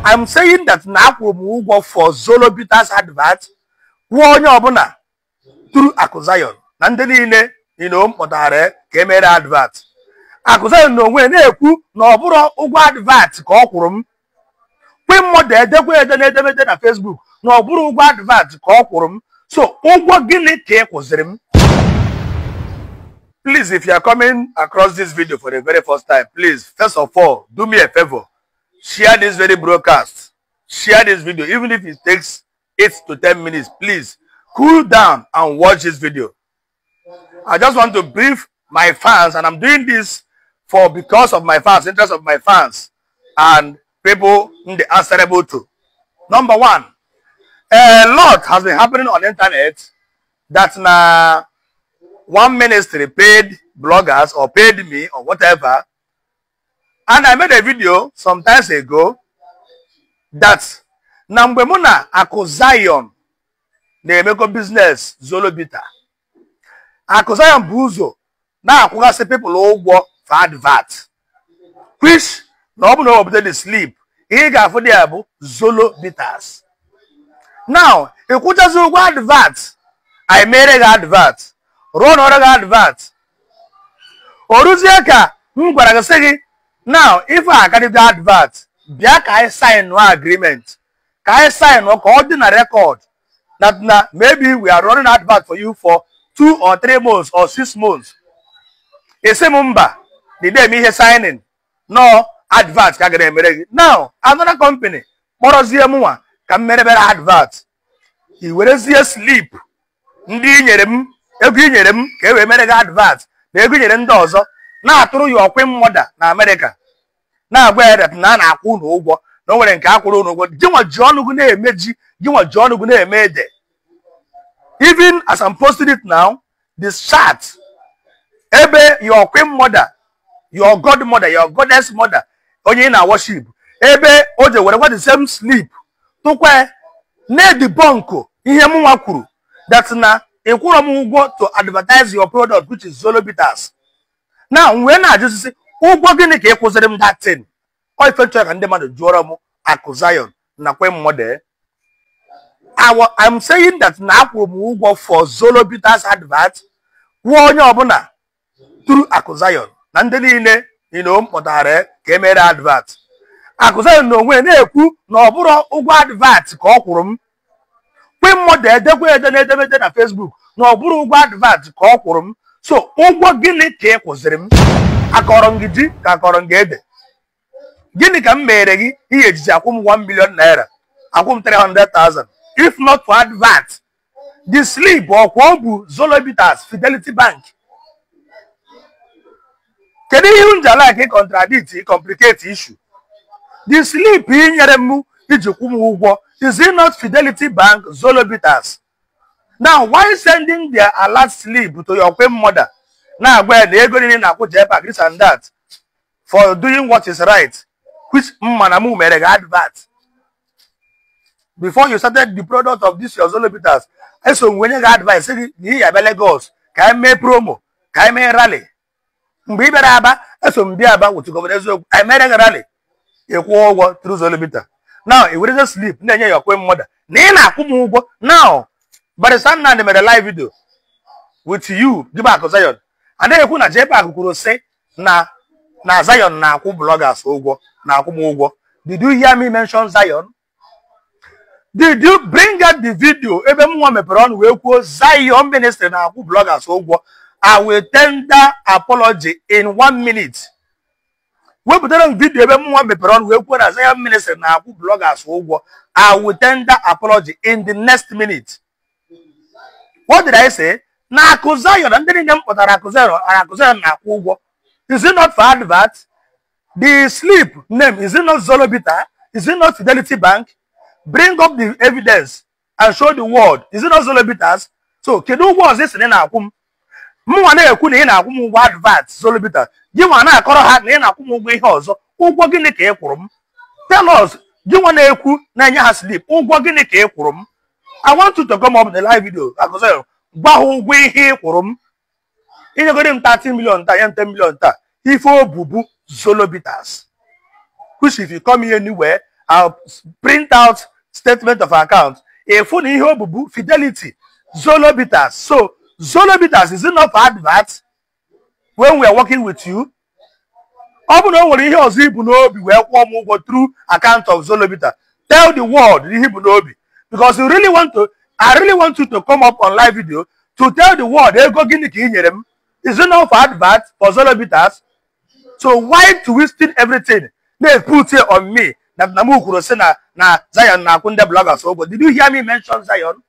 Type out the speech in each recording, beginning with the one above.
I'm saying that na akwụrụ m ụgwọ for Zolo Bitters advert, kwụọ onye ọbụla through Akụ Zion na ndị niile m kpọtara ka e mere advert. Akụ Zion na onwe na-ekwu na ọ bụrụ ụgwọ advert ka ọ kwụrụ m. Queen Mother edekwa ede n'edemede na Facebook na ọ bụrụ ụgwọ advert ka ọ kwụrụ m. So ụgwọ gịnị ka ị kwụziri m? Please, if you are coming across this video for the very first time, please, first of all, do me a favor. Share this very broadcast. Share this video, even if it takes 8 to 10 minutes. Please, cool down and watch this video. I just want to brief my fans, and I'm doing this for because of my fans, interest of my fans, and people in the answerable to. Number one, a lot has been happening on the internet that now one ministry paid bloggers or paid me or whatever. And I made a video some times ago that na mgbe mụ na Akụ Zion na-emekọ business Zolo Bitter, Akụ Zion bụ ụzọ na-akwụgasị people ụgwọ for advert, which na ọ bụ na o wepụta the slip, ihe ị ga-afụ dị ya bụ Zolo Bitters. Now, ị kwụchazi ụgwọ advert, anyị mere gị advert, rụọ na ọrụ gị advert, o ruzie ka m gwara gị sị gị, now ife a akarịgo advert, bịa ka anyị sign agreement, ka anyị sign ka ọ dị na record that na maybe we are running advert for you for 2 or 3 months or 6 months. Ị m mba, the day m ihe signing no advert ka a gara emere gị. Now another company kpọrọzie mụnwa ka m merebere advert, i werezie slip ndị i nyere m, ego i nyere m ka e wee mere gị advert na ego i nyere ndị ọzọ, na-atụrụ ya Queen Mother na Amerịka, na-agwa ya that na a na-akwụ unu ụgwọ, na o nwere nke akwụrụ unu ụgwọ. Gịnwa ji ọnụ gị na-eme ji, gịnwa ji ọnụ gị na-eme ede. Even as I'm posting it now, this chat ebe your queen mother, your godmother, your goddess mother, onye ị na-worship, ebe o je werekwa the same slip tụkwa na-edebunk ihe mụnwa kwuru that na ị kwụrọ m ụgwọ to advertise your product, which is Zolo Bitters. Now wee na-ajụsị ụgwọ gịnị ka ị kwụziri m that thing? Ọ ife nchọrọ ka ndị mmadụ jụọrọ m Akụ Zion na Queen Mother. I'm saying that na akwụrụ m ụgwọ for Zolo Bitters advert, kwụọ onye ọbụla through Akụ Zion na ndị niile m kpọtara ka e mere advert. Akụ Zion na onwe na-ekwu na ọ bụrụ ụgwọ advert ka ọ kwụrụ m. Queen Mother edekwa ede n'edemede na Facebook na ọ bụrụ ụgwọ advert ka ọ kwụrụ m. So ụgwọ gịnị ka ị kwụziri m? Akọrọ m gị ji ka akọrọ m gị ede? Gịnị ka m mere gị ihe ejiji akwụ m 1 million naira, akwụ m 300,000? If not for advert, the slip ọkwa ọ bụ Zolo Bitters, Fidelity Bank. Kedu ihe m ji like contradict, complicate issue? The slip ị nyere m iji kwụ m ụgwọ, is it not Fidelity Bank, Zolo Bitters? Now why sending their alert slip to your queen mother na-agwa ya na ego niile na-akwụ JPAC this and that for doing what is right, which mma na mụ mere gị advert before you started the product of this your Zolo Bitters? Eso m wenye gị advice gị na ị abịa Lagos ka anyị mee promo, ka anyị mee rally. Mgbe ị bịara Aba, eso m bịa Aba with Governor Eziokwu, anyị mere gị rally, ị kwụọ ụgwọ through Zolo Bitters. Now i wereze slip na-enye ya queen mother na ị na-akwụ m ụgwọ. Now Barrister Nnamdi mere live video with you gị bụ Akụ Zion, anaghị ekwu na JPAC kwuru sị na na Zion na-akwụ bloggers ụgwọ, na-akwụ m ụgwọ. Did you hear me mention Zion? Did you bring out the video ebe m nwa mepere ọnụ wee kwuo Zion ministry na-akwụ bloggers ụgwọ? I will tender apology in 1 minute. Wepụtara m video ebe m nwa mepere ọnụ wee kwuo na Zion ministry na-akwụ bloggers ụgwọ. I will tender apology in the next minute. What did I say? Na Akụ Zion na ndị niile m kpọtara Akụ Zion, Akụ Zion na-akwụ ụgwọ. Is it not for advert? The slip name, is it not Zolo Bitter? Is it not Fidelity Bank? Bring up the evidence and show the world. Is it not Zolo Bitters? So kedu ụgwọ ọzọ isi na ị na-akwụ m? Mụnwa na-ekwu na ị na-akwụ m ụgwọ advert Zolo Bitters, gị nwa na-akọrọ ha na ị na-akwụ m ụgwọ ihe ọzọ. Ụgwọ gịnị ka ị kwụrụ m? Tell us. Gị nwa na-ekwu na-enye ha slip, ụgwọ gịnị ka ị kwụrụ m? I want you to come up in the live video. Akụ Zion, gwa ha ụgwọ ihe ị kwụrụ m. Inyegoro m 30 million taa, nye m 10 million taa. Ife obubu Zolo Bitters, which if you come here anywhere, I'll print out statement of account. Efu na ihe obubu Fidelity Zolo Bitters. So Zolo Bitters is enough advert when we are working with you. Ọ bụ na o nwere ihe ọzọ ibu n'obi wee kwụọ m ụgwọ through account of Zolo Bitters, tell the world ihe ibu n'obi, because you really want to, I really want you to come up on live video to tell the world ego gịnị ka ị nyere m. Is enough advert for Zolo Bitters? So why twisting everything they put here on me that na m kwuru sị na Zion na-akwụ ndị bloggers ụgwọ? Did you hear me mention Zion?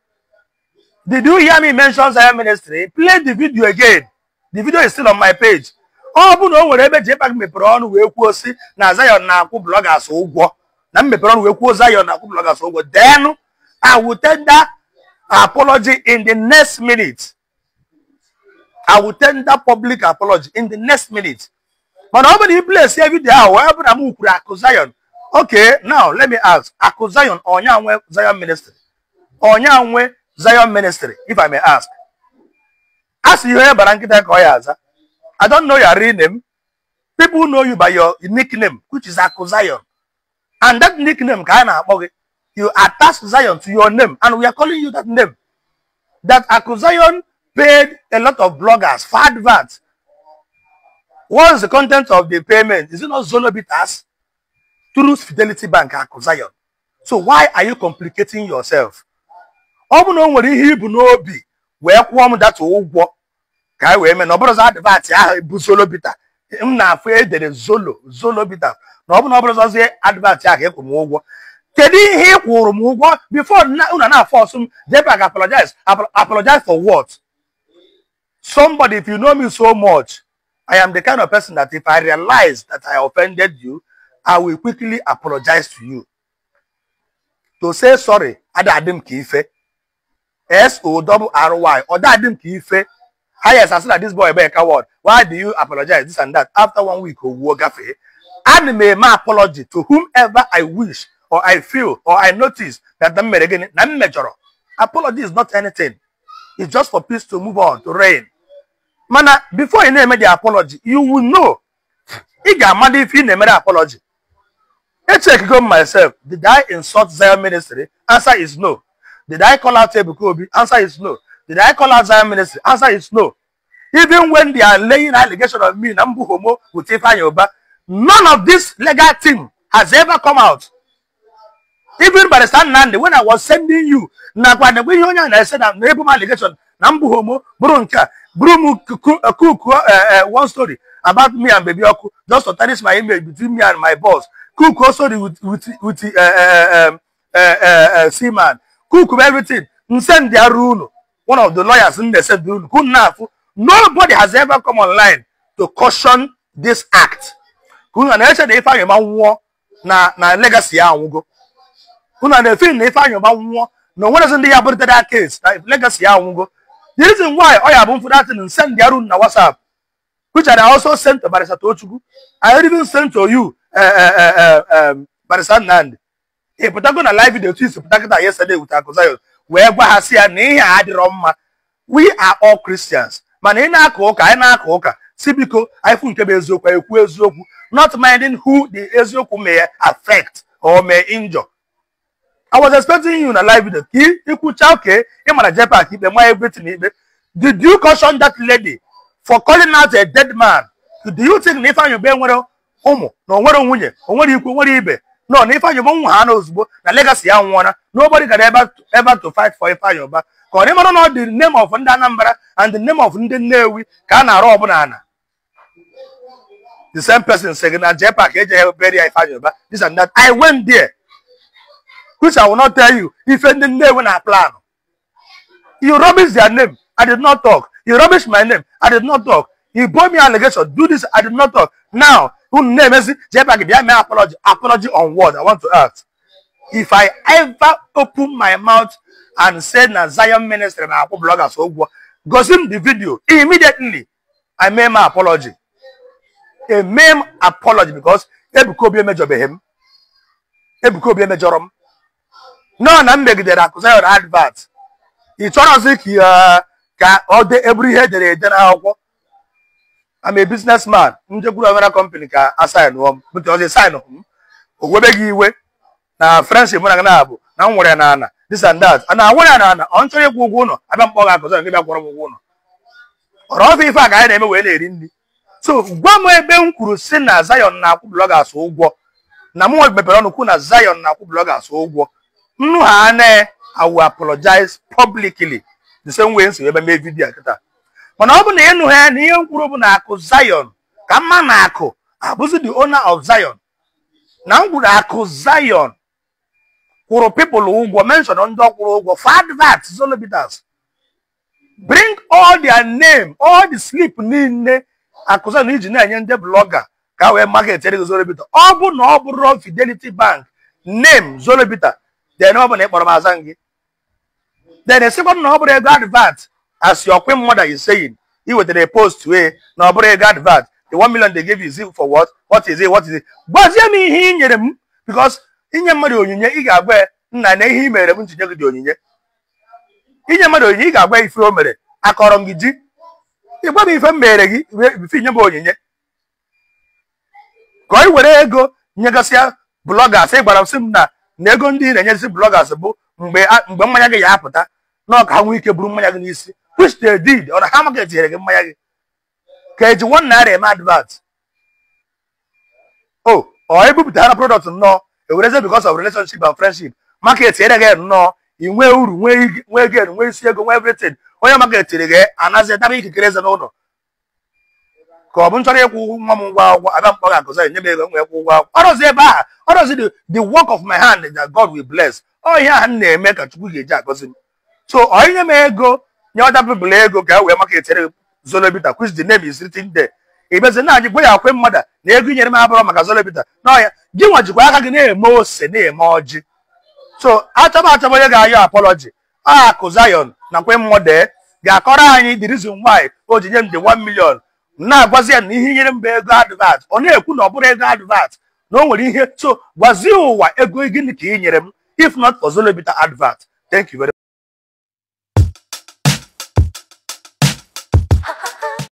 Did you hear me mention Zion Ministry? Play the video again. The video is still on my page. Ọ bụ na o nwere ebe JPAC mepere ọnụ wee kwuo sị na Zion na-akwụ bloggers ụgwọ, na m mepere ọnụ wee kwuo Zion na-akwụ bloggers ụgwọ, then I will tender apology in the next minute. I will tender public apology in the next minute. Mana ọ bụ na i play video ahụ wee bụ na m kwuru Akụ Zion. Okay, now let me ask, Akụ Zion ọnya nwe Zion Ministry? Ọnya nwe Zion Ministry, if I may ask? A sị ihe onye bara nkịta ka ọ ya aza. I don't know your real name. People know you by your nickname, which is Akụ Zion. And that nickname ka a na-akpọ gị. You attach Zion to your name, and we are calling you that name. That Akụ Zion paid a lot of bloggers for adverts. What is the content of the payment? Is it not Zolo Bitters? Through Fidelity Bank, Akụ Zion. So why are you complicating yourself? Ọ bụ na o nwere ihe ibu n'obi wee kwụọ m data ụgwọ ka anyị wee mee na ọ bụrụ advert ahụ bụ Zolo Bitters m na-afụ edere Zolo Bitters, na ọ bụ na ọ bụrụzi advert ahụ ịkwụ m ụgwọ, kedu ihe ị kwụrụ m ụgwọ before unu na-afọsụ m JPAC apologize? Apologize for what? Somebody, if you know me so much, I am the kind of person that if I realize that I offended you, I will quickly apologize to you. To say sorry, ada adị m ka ife. S-O-R-R-Y, ọ da adị m ka ife. Yes, I said that this boy be a coward. Why do you apologize? This and that. After 1 week, owuo gafee. Ana m eme apology to whomever I wish or I feel or I notice that m mere gịnị na m mejọrọ. Apology is not anything. It's just for peace to move on, to reign. Mana before ị na-eme the apology, you will know. Ị ga-amado ife ị na-emere apology. Echekigo myself. Did I insult Zion Ministry? Answer is no. Did I call out Ebuka Obi? Answer is no. Did I call out Zion Ministry? Answer is no. Even when they are laying allegation on me, na mbu homo with Ifeanyi Uba, none of this legal team has ever come out. Even Barrister Nnamdi, when I was sending you, nakwa na ihe onye a na-ese na na ebu m allegation na mbu homo bụrụ nke a, bụrụ m cook one story about me and Baby Oku just to tarnish my image between me and my boss. Cook story with Seaman. Cook everything. Send their rule. One of the lawyers in the said rule. Nobody has ever come online to caution this act. Unu na-eche na Ifeanyi Uba nwụọ na legacy ya anwụgo. Unu na-efe na Ifeanyi Uba nwụọ na onwerezi ndị ya bụrụte that case na legacy ya anwụgo. The reason why ọ ya bụ mfu that thing send their rule na WhatsApp, which I also sent to Barrister Tochukwu. I even sent to you, Barrister Nnamdi. Ị pụtago na live video twist pụta kịta yesterday with Akụ Zion wee gwa ha si ya na ihe a adịrọ mma. We are all Christians. Mana ị na-aka ụka, anyị na-aka ụka si biko anyị fụ nke bụ eziokwu, anyị ekwu eziokwu, not minding who the eziokwu may affect or may injure. I was expecting you na live video ka ikwucha oke ị mara JPAC ikpe ma everything ikpe. Did you caution that lady for calling out a dead man? Do you think na Ifeanyi Uba nwere ụmụ, na o nwere nwunye, o nwere ikwu, o nwere ibe, no na Ifeanyi Uba nwụ ha na ozugbo na legacy ya nwụọna, nobody can ever to fight for Ifeanyi Uba? Ka ọ mara na the name of ndị Anambra and the name of ndị Nnewi ka a na-arụ ọbụla ana. The same person saying na JPAC ejeghị bury Ifeanyi Uba, this and that. I went there, which I will not tell you ife ndị Nnewi na plan. You rubbish their name, I did not talk. You rubbish my name, I did not talk. You brought me allegation, do this, I did not talk. Now unu na-emezi JPAC bịa mee apology. Apology on what? I want to ask. If I ever open my mouth and say na Zion Ministry na akwụ bloggers ụgwọ, gosi m the video immediately. I make my apology. A meme apology, because Ebuka Obi emejọbeghị m. Ebuka Obi emejọrọ m. Nọ na m megidere Akụ Zion advert. Ị chọrọzi ka ọ dị eburu ihe edere ede n'akwụkwọ. I'm a businessman. Njekwuru Omera company ka assign m, but ọ sign m o webe gị iwe. Na friendship mụ na gị na-abụ na m nwere na ana this and that, na nwere ya na ana ọ nchọrọ ịkwụ ụgwọ ụlọ, abịa mkpọ gị akụzọ gị bịa kwụrụ m ụgwọ ụlọ. Ọrọ ọfọ ife a ka anyị na-eme wee na-eri nri. So gwa m ebe m kwuru si na Zion na-akwụ bloggers ụgwọ, na mụ mepere ọnụ kwu na Zion na-akwụ bloggers ụgwọ. Nnu ha na I will apologize publicly the same way nsi ebe mee video kịta. Mana ọ bụ na ịnụ ha na ihe m kwuru bụ na akụ Zion ka mma na akụ abụzi the owner of Zion, na m kwuru akụ Zion kwụrụ people ụgwọ, mention ndị ọ kwụrụ ụgwọ for advert Zolobitas, bring all their name, all the slip niile akụ Zion iji na-enye ndị blogger ka wee market ego Zolobita. Ọ bụ na ọ bụrụ Fidelity Bank name Zolobita, then ọ bụ na ị kpọrọ m aza gị, then esikwa na ọ bụrụ ego advert as your queen mother is saying i wetara post wee na ọ bụrụ ego advert, the 1 million they give you is it for what? What is it? What is it? Gwazie m ihe ị nyere m, because inye mmadụ onyinye ị ga-agwa ya nna na ihe ị mere m ntinye gị dị onyinye. Inye mmadụ onyinye ị ga-agwa ife o mere, akọrọ m gị ji, ịgwa m ife m mere gị ife inye m onyinye. Ka ị were ego nyegasịa bloggers, ị gwara m sị m na ego ndị ị na-enyezi bloggers bụ mgbe mmanya gị ya apụta na ọ ka ha nwee ike buru mmanya gị n'isi, which they did. Ọ na ha maka etinyere gị mmanya gị ka eji 1 naira eme advert. O ọ ebupụtara product nnọọ ewereze because of relationship and friendship maka etinyere gị nnọọ i nwee uru, nwee gain, nwee isi ego, nwee everything. Onye maka etiri gị anazi daba ikikere eze n'ụlọ ka ọ bụ nchọrọ ịkwụ nwa m ụgwọ akwụkwọ, abịa mkpọ ga-akụzi nye m ego nwee kwụ ụgwọ akwụkwọ. Ọrọzi ebe ahụ, ọrọzi the work of my hand that God will bless. Ọ ihe ahụ m na-eme ka Chukwu ga-eji agọzi m. So ọ inye m ego nye other people ego ka e wee maka etere Zolobita, which the name is written there. Ibezi na anyị gwa ya kwe mmadụ na ego inyere m abụrụ maka Zolobita na ọya gị nwa jikwa aka gị na-eme ose na-eme ọjị. So achọba onye ga-ayọ apology, akụ Zion na kwe mmadụ ga-akọrọ anyị the reason why o ji nye m the 1 million, na-agwazi ya na ihe nyere m bụ ego advert. Ọ na-ekwu na ọ bụrụ ego advert na o nwere ihe. So gwazie ụwa ego gịnị ka ị nyere m if not for Zolobita advert. Thank you very much.